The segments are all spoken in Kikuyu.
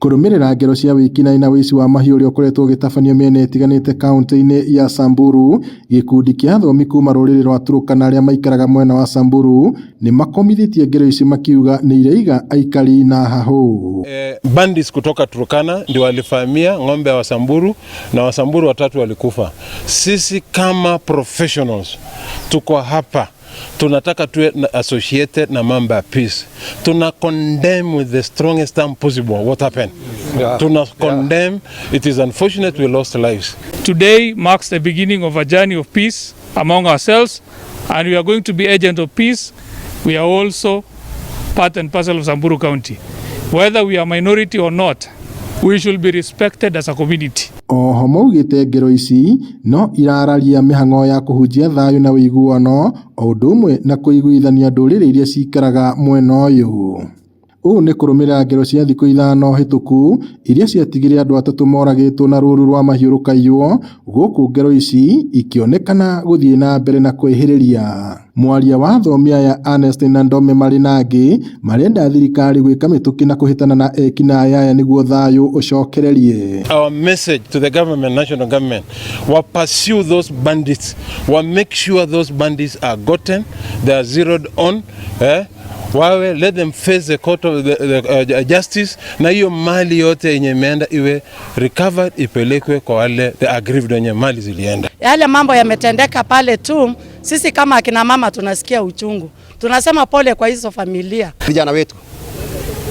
Kũrũmĩrĩra ngero cia wĩkinaĩ na wĩici wa mahiũ ũrĩa ũkoretwo ũgĩtabanio mĩena ĩtiganĩte kaunti-inĩ ya Samburu, gĩkundi kĩa athomi kuma rũrĩrĩ rwa Turkana arĩa maikaraga mwena wa Samburu nĩ makomithĩtie ngero ici makiuga nĩ iraiga aikari na hahũ. Bandits kutoka Turkana ndio walivamia ng'ombe wa Samburu na Wasamburu watatu walikufa. Sisi kama professionals tuko hapa tunataka tuwe associated na mambo ya peace. Tuna condemn with the strongest term possible what happened. Tuna condemn. It is unfortunate we lost lives. Today marks the beginning of a journey of peace among ourselves, and we are going to be agent of peace. We are also part and parcel of Samburu County. Whether we are minority or not, we should be respected as a community. Oho maugĩte ngero ici no irararia mĩhang'o ya kũhunjia thayũ na ũiguano o ũndũ ũmwe na kũiguithania ndũrĩrĩ iria cikaraga mwena ũyũ. Ũũ nĩ kũrũmĩrĩra ngero cia thikũ 5 hĩtũku iria ciatigire andũ atatũ moragĩtwo na rũru rwa mahiũ rũkaiywo gũkũ ngero ici ikĩonekana gũthiĩ na mbere na kwĩhĩrĩria. Mwaria wa athomi aya Ernest Nandome marĩ na angĩ marenda thirikari gwĩka mĩtũkĩ na kũhĩtana na ekinaĩ aya nĩguo thayũ ũcokererie. Our message to the government, national government, wa pursue those bandits, wa make sure those bandits are gotten, they are zeroed on, eh? Wawe let them face the court of the justice, na hiyo mali yote yenye imeenda iwe recovered, ipelekwe kwa wale the aggrieved wenye mali zilienda. Yale mambo yametendeka pale tu, sisi kama akina mama tunasikia uchungu, tunasema pole kwa hizo familia. Vijana wetu,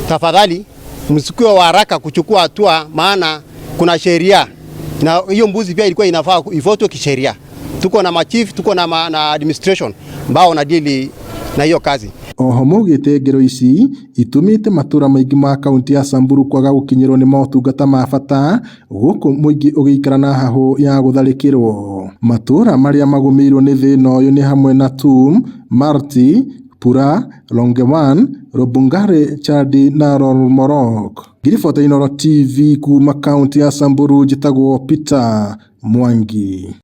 tafadhali msikuwe wa haraka kuchukua hatua, maana kuna sheria na hiyo mbuzi pia ilikuwa inafaa ifuatwe kisheria. Tuko na machief, tuko na administration ambao wanadili na hiyo kazi. Oho maugĩte ngero ici itumĩte matũra maingĩ ma kaunti ya Samburu kwaga gũkinyĩrwo nĩ motungata ma bata gũkũ mũingĩ ũgĩikara na hahũ ya gũtharĩkĩrwo. Matũra marĩa magũmĩirwo nĩ thĩna ũyũ nĩ hamwe na Tum, Marti, Pura, Longewan, Lobungare, Chadi na Lormorok. Ngĩribota Inooro TV kuma kaunti ya Samburu njĩtagwo Peter Mwangi.